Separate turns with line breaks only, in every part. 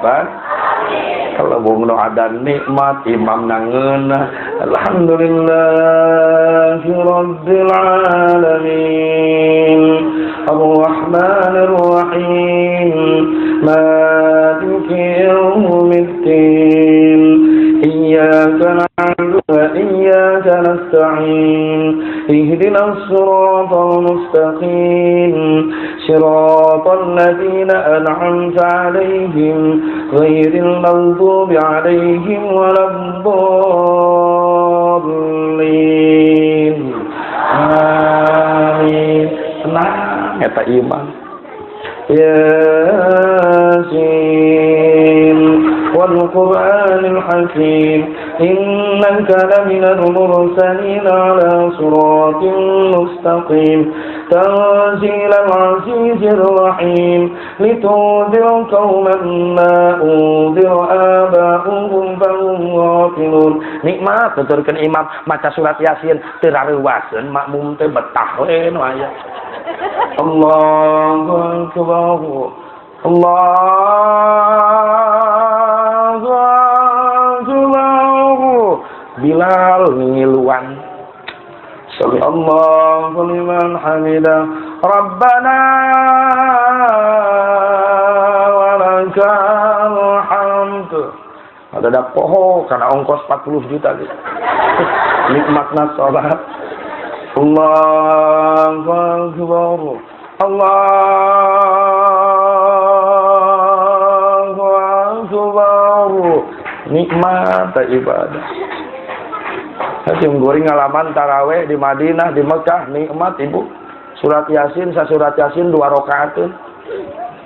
Rabbal. Kalau bungno ada nikmat imam nangeunah. Alhamdulillahi rabbil alamin. Arrahmanir rahim. Maliki yaumiddin. Iyyaka na'budu wa iyyaka nasta'in. Ihdinas siratal mustaqim. Siratal ladzina an'amta 'alaihim ghairil maghdubi 'alaihim waladdallin. Amin. Tenang eta iman. Yasin wal Qur'anil Hakim innaka laminal mursalin ala siratin mustaqim tanzilal azizir rahim litundhira qauman ma undhira aba'uhum fahum ghafilun. Nikmat tuturkeun imam maca surat Yasin teu rareuwaseun makmum teh betah we nu aya. Allahu akbar. Allahu akbar. Bilal ngiluan. Sami Allahu liman hamidah. Rabbana walakal hamd. Ada poho karena ongkos 40 juta gitu. Nikmatna salat. Allahu akbar. Allahu akbar. Nikmat ibadah. Saya goreng ngalaman taraweh di Madinah, di Mekah, nikmat ibu. Surat Yasin, sasurat Yasin 2 rakaat.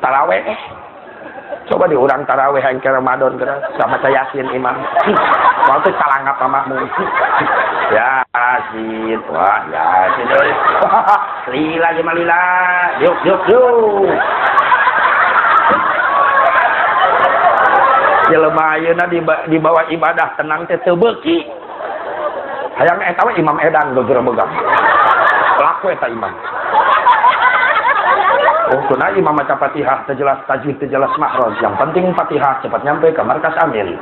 Taraweh. Coba diurang taraweh yang ke Ramadan kira sama saya Yasin imam. Waktu calangap mamamu. Yasin, wah Yasin. Lila jeung lila. Yuk yuk yuk. Jelema ayeuna di bawah ibadah tenang teh teu beuki. Hayang eta we imam edan gegerebegan. Laku eta imam. Oh, kuna imam maca Fatihah teu jelas tajwid teu jelas makhraj. Yang penting Fatihah cepat nyampe ke markas Amin.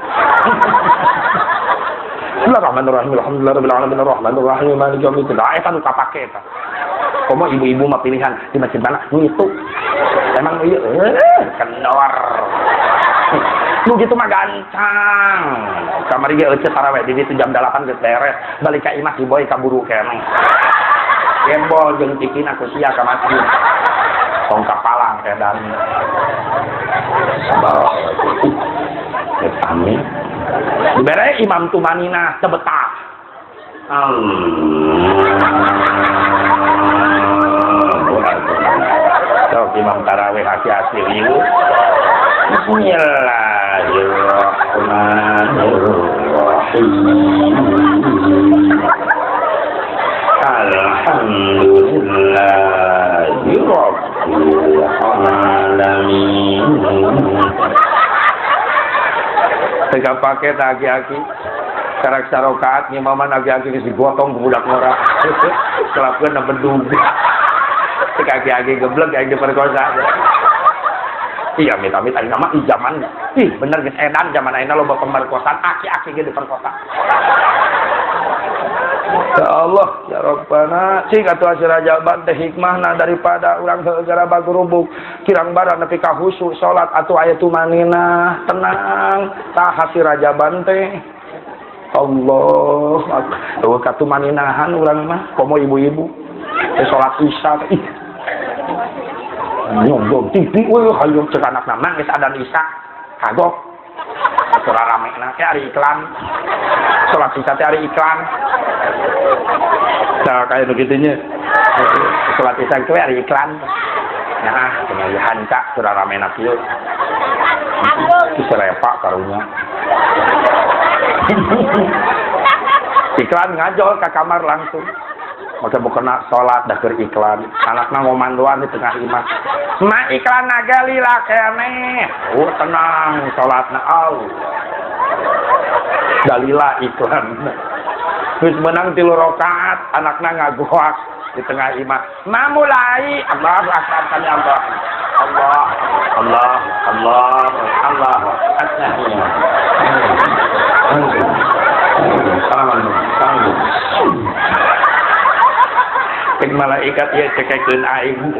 Bismillahirrahmanirrahim. Alhamdulillahirabbil alamin arrahmanirrahim maliki yaumiddin. Ah eta nu kapake eta. Komo ibu-ibu mah pilihan di masjid mana ngitu. Emang ieu kendor. Nu gitu mah gancang. Kamari ge euceut taraweh di ditu jam 8 geus beres. Balik ka imah si boy kaburu keneh. Gembol jeung tikina ku sia ka masjid. Tong kapalang edan. Sabar. Amin. Dibere imam tumanina teu betah. Sok imam tarawih hati-hati ieu. Bismillahirrahmanirrahim. Alhamdulillahi rabbil alamin. Teu pake tah aki-aki. Karak sarokaat ngimaman aki-aki geus digotong ku budak ngora. Kelakuan bedug. Teu aki-aki geblek aing diperkosa. Iya amit-amit aing mah di zaman. Ih bener geus edan zaman ayeuna loba pemerkosaan aki-aki ge diperkosa. Ya Allah, ya Rabbana, cing atuh hasil rajaban teh hikmahna daripada urang heuh gara bagurubuk kirang bara nepi ka khusyuk salat atuh aya tumaninah tenang tah hasil rajaban teh. Allah, eueuh katumaninahan urang mah komo ibu-ibu teh salat isya teh ih. Nyonggong TV we hayu cek anakna mah geus adan isya kagok. Atuh ramena teh ari iklan. Salat isya teh ari iklan. Nah, kayak begitunya. Salat isya itu ari iklan. Nah, tinggal hanca surah ramena kieu. Itu serepak karunya. Iklan ngajol ke kamar langsung. Maka mau kena sholat dah keur iklan. Anakna ngomandoan di tengah imah. Ma iklan naga lila keneh. Oh tenang sholatna Allah. Dalila iklan. Terus menang 3 rakaat, anakna ngagoak di tengah imah. Ma mulai Allahu akbar kami Allah. Allah, Allah, Allah, Allah. Cek malaikat ya cekekeun aing.